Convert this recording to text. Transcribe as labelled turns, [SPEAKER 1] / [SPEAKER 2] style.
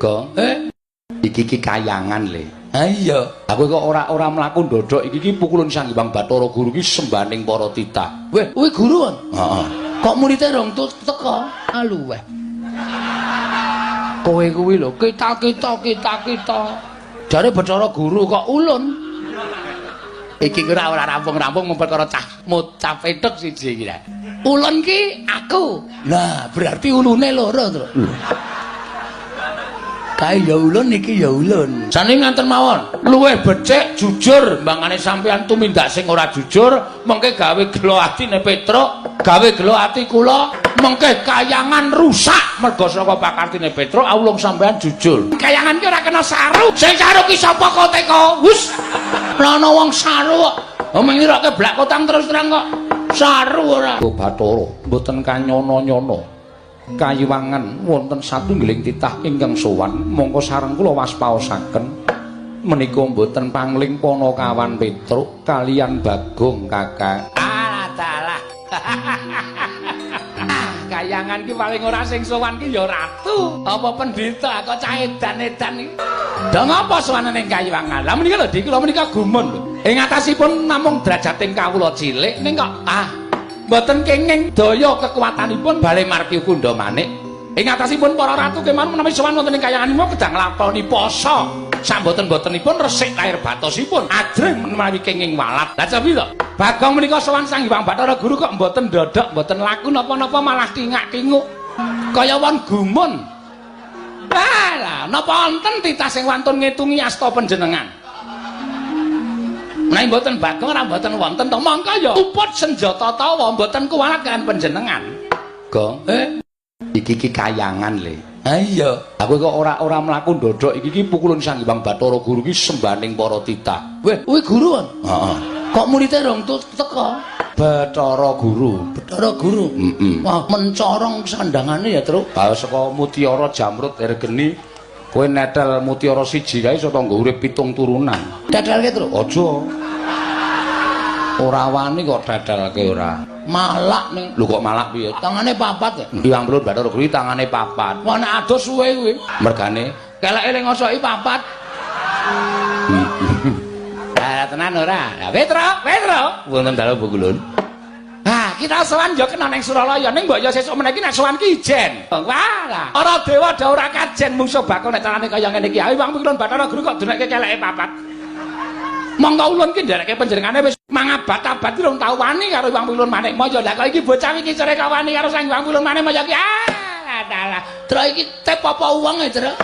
[SPEAKER 1] Gong. Iki ki kayangan le. Ha iya, aku kok ora ora mlaku ndodhok iki ki pukulun Sang Hyang Bathara Guru ki sembaning para titah.
[SPEAKER 2] Weh, kuwi guru kon.
[SPEAKER 1] Heeh.
[SPEAKER 2] Kok muridé rong teka? Aluweh. Kowe kuwi lho, kita-kita kita-kita. Jare Bathara Guru kok ulun. Iki ora ora rampung-rampung mung perkara cah mocah petuk siji iki. Ulun ki aku. Nah, berarti ulune loro, Tru. Kae ya ulun iki ya ulun.
[SPEAKER 1] Jane nganten mawon. Luwih becik jujur mbangane sampeyan tumindak sing ora jujur, mengke gawe gelo atine Petruk, gawe gelo ati kula, mengke kayangan rusak merga saka pakartine Petruk awulung sampeyan jujur. Kayangan ki ora kena saru. Sing saru ki sapa kok teko? Hus.
[SPEAKER 2] Ora ana wong saru kok.
[SPEAKER 1] Oh ngiroke blak kotang terus terang kok. Saru ora. Oh Bathara, mboten kanyono-nyono. Kayiwangan wonten satunggiling titah ingkang sowan mongko sareng kula waspaosaken menika mboten pangling Panakawan Petruk kalian Bagong Kakak.
[SPEAKER 2] Ah dalah.
[SPEAKER 1] Kayangan ki paling ora sing sowan ki ya ratu. Apa pendhita kok cah edan-edan iki. Dha ngapa sowan ning Kayiwangan? Lah menika lho Dik, kula menika gumun lho. Ing atasipun namung derajating kawula cilik ning kok mboten kenging daya kekuatanipun bale margi Kundha Manik. Ing atasipun para ratu kemawon menawi sowan wonten ing kayanganipun kedah nglakoni poso. Samboten-botenipun resik lahir batosipun ajrih menawi kenging walat. Lah cobi to. Bagong menika sowan Sang Hyang Bathara Guru kok mboten ndodhok, mboten laku napa-napa malah tingak-tinguk. Kaya wong gumun. Lah, napa wonten titah sing wantun ngitungi asta panjenengan? Menawi mboten Bagong ora mboten wonten to mongko ya uput senjata tawa mboten kuwalat kalian panjenengan.
[SPEAKER 2] Gong.
[SPEAKER 1] Iki ki kayangan le.
[SPEAKER 2] Ha iya,
[SPEAKER 1] aku kok ora ora mlaku ndodhok iki ki pukulun Sang Hyang Bathara Guru ki sembaning para titah.
[SPEAKER 2] Weh, kuwi guru kon.
[SPEAKER 1] Heeh.
[SPEAKER 2] Kok muridé rong teka?
[SPEAKER 1] Bathara Guru.
[SPEAKER 2] Bathara Guru.
[SPEAKER 1] Heeh.
[SPEAKER 2] Wah, mencorong sandangane ya, Truk.
[SPEAKER 1] Ha saka mutiara jamrut ergeni kowe netel mutiara siji kae iso tangga urip 7 turunan.
[SPEAKER 2] Tetelke, Truk.
[SPEAKER 1] Aja. Ora wani kok tetelke ora.
[SPEAKER 2] Malak ning.
[SPEAKER 1] Lho kok malak piye?
[SPEAKER 2] Tangane papat ya.
[SPEAKER 1] Hyang Belur Bathara Guru tangane papat.
[SPEAKER 2] Wah nek adoh suwe kuwi.
[SPEAKER 1] Mergane
[SPEAKER 2] keleke ning ngosoki papat. Lah tenan ora? Lah Petro, Petro.
[SPEAKER 1] Wonten dalem Bu Kulun.
[SPEAKER 2] Ah, kita sowan ya kena ning Suralaya ning mbok ya sesuk meneh iki nek sowan ki ijen. Wah lah, para dewa do ora kajen mungsuh bakal nek carane kaya ngene iki. Ayo Hyang Belur Bathara Guru kok dunekke keleke papat. Monggo ulun ki nderekke panjenengane wis mangabad-abad ki rong tau wani karo Hyang Pilun Manikmaya. Lah kok iki bocah iki sore kok wani karo Sang Hyang Pilun Manikmaya ki. Ah, dalah. Truk iki tep apa wong e, Truk?